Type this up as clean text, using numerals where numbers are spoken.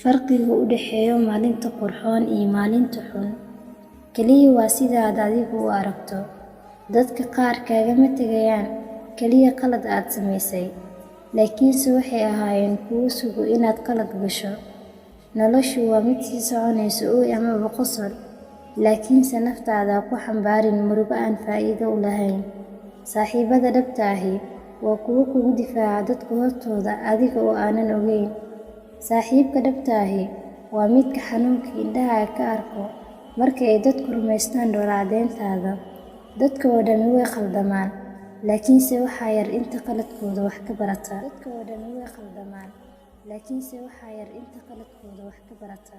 Farqiga u dhexeeya maalinta qurxoon iyo maalinta xun kaliya waa sida aad adigu u aragto. Dadka qaar kaagama tegayaan kaliya qalad aad samaysay, laakiinse waxay ahaayeen kuwo sugo inaad qalad gasho. Noloshu waa mid sii soconaysa, ooy amaba qosol, laakiinse naftaada ha ku xambaarin murugo aan faa'iido u lahayn. Saaxiibada dhabta ahi waa kuwo kugu difaaca dadka hortooda adiga oo aanan ogayn. Saaxiibka dhabta ahi waa midka xanuunka indhahaaga ka arko marka ay dadku rumaystaan dhoolla-caddayntaada. Dadka oo dhammi way khaldamaan, laakiinse waxaa yar inta qaladkooda wax ka barata. Dadka oo dhammi way khaldamaan, laakiinse waxaa yar inta qaladkooda wax ka barata.